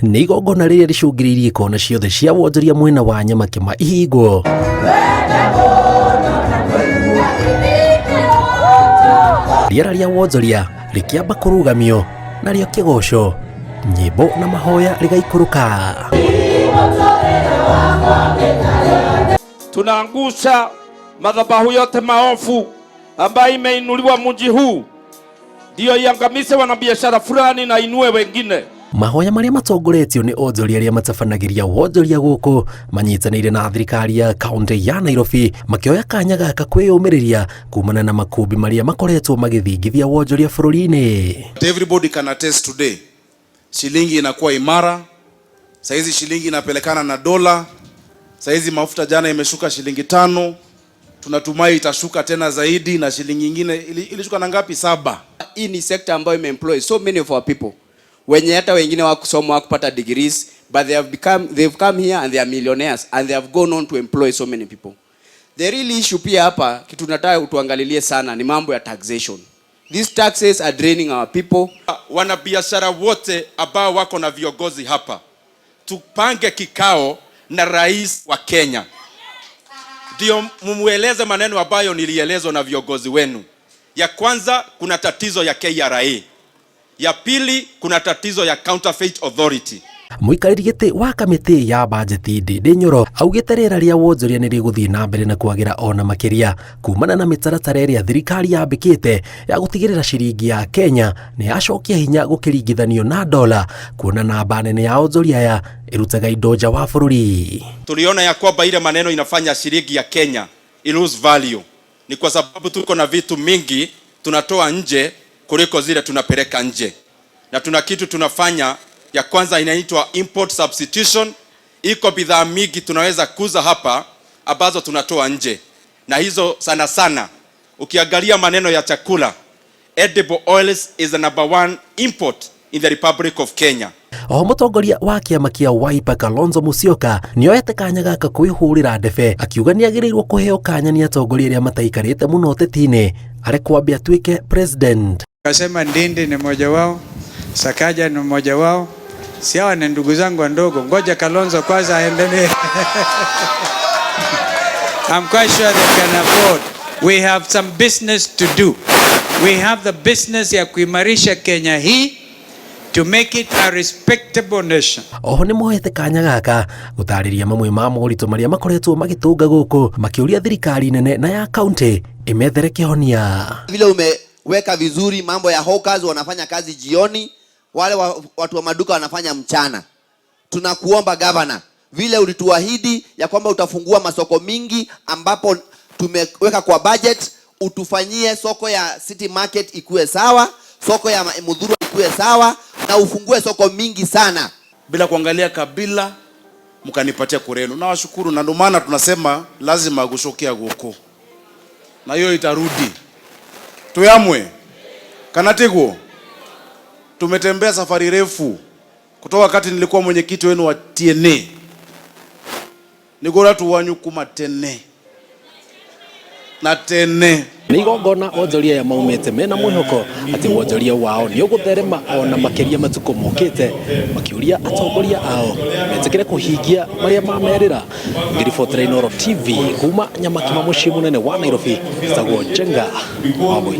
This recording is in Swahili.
Nĩ igongona rĩrĩa rĩcũngĩrĩirie ikona ciothe cia wonjoria mwena wa Nyamakima ihingwo. Rĩera rĩa wonjoria rĩkĩamba kũrũgamio, narĩo kĩgoco, nyĩmbo na mahoya rĩgaikũrũka. Tunaangusha madhabahu yote maofu ambayo imeinuliwa mji huu ndio iangamize wanabiashara fulani na inue wengine. Mahoya marĩa matongoretio nĩ onjoria arĩa matabanagĩria wonjoria gũkũ manyitanĩire na thirikari ya kaunti ya Nairobi, makĩoya kanya gaka kwĩyũmĩrĩria kumana na makũmbĩ marĩa makoretwo magĩthingithia wonjoria bũrũri-inĩ. Everybody can attest today, shilingi inakuwa imara. Saizi shilingi inapelekana na dola. Saizi mafuta jana imeshuka shilingi 5, tunatumai itashuka tena zaidi, na shilingi nyingine ilishuka na ngapi? 7. Hii ni sector ambayo imeemploy so many of our people wenye hata wengine wakusoma, wakupata degrees, but they've come here and they are millionaires and they have gone on to employ so many people. The real issue pia hapa, kitu tunataka utuangalilie sana ni mambo ya taxation. These taxes are draining our people. Wanabiashara wote ambao wako na viongozi hapa, tupange kikao na rais wa Kenya ndio mumueleze maneno ambayo nilielezwa na viongozi wenu. Ya kwanza, kuna tatizo ya KRA. Ya pili, kuna tatizo ya Counterfeit Authority. Mũikarĩri gĩtĩ wa kamĩtĩ ya bajeti Ndindi Nyoro augĩte rĩera rĩa wonjoria nĩ rĩgũthiĩ na mbere na kwagĩra ona makĩria kumana na mĩtaratara ĩrĩa thirikari yambĩkĩte ya gũtigĩrĩra ciringi ya Kenya nĩ yacokia hinya gũkĩringithanio na dola, kuona namba nene ya onjoria aya ĩrutaga indo nja wa bũrũri. Tuliona ya kwamba ile maneno inafanya shilingi ya Kenya i lose value ni kwa sababu tuko na vitu mingi tunatoa nje kuliko zile tunapeleka nje, na tuna kitu tunafanya. Ya kwanza inaitwa import substitution. Iko bidhaa mingi tunaweza kuuza hapa ambazo tunatoa nje, na hizo sana sana ukiangalia maneno ya chakula, edible oils is the number one import in the Republic of Kenya. Oho mũtongoria wa kĩama kĩa Wiper Kalonzo Musyoka nĩoete kanya gaka kwĩhũrĩra ndebe, akiuga nĩagĩrĩirwo kũheo kanya nĩ atongoria arĩa mataikarĩte mũno ũteti-inĩ arĩ kwambia atuĩke president. Kasema Ndindi ni mmoja wao, Sakaja ni mmoja wao, si hawa ni ndugu zangu wadogo. Ngoja Kalonzo kwanza aendelee. I'm quite sure they can afford. We have some business to do. We have the business ya kuimarisha Kenya hii to make it a respectable nation. Oho nĩ moete kanya gaka gũtarĩria mamwe ma moritũ marĩa makoretwo magĩtũnga gũkũ, makĩũria thirikari nene na ya kaunti ĩmethere kĩhonia. Vile umeweka vizuri mambo ya hawkers wanafanya kazi jioni, wale watu wa maduka wanafanya mchana. Tunakuomba governor, vile ulituahidi ya kwamba utafungua masoko mingi ambapo tumeweka kwa budget, utufanyie soko ya City Market ikuwe sawa, soko ya Muthurwa ikuwe sawa, na ufungue soko mingi sana. Bila kuangalia kabila, mkanipatia kura yenu. Nawashukuru, na ndio maana tunasema lazima gushokia guku, na hiyo itarudi. Tuyamwe kanatiguo, tumetembea safari refu kutoka wakati nilikuwa mwenyekiti wenu wa TNA, nigora tuwanyu kuma tene na tene. Nĩ igongona onjoria aya maumĩte mena mwĩhoko atĩ wonjoria wao nĩ ũgũtherema ona makĩria matukũ mokĩte, makĩũria atongoria ao metĩkĩre kũhingia marĩa mamerĩra. Ngĩribotera Inooro TV kuma Nyamakima, mũciĩ mũnene wa Nairobi, njĩtagwo Njenga Wambui.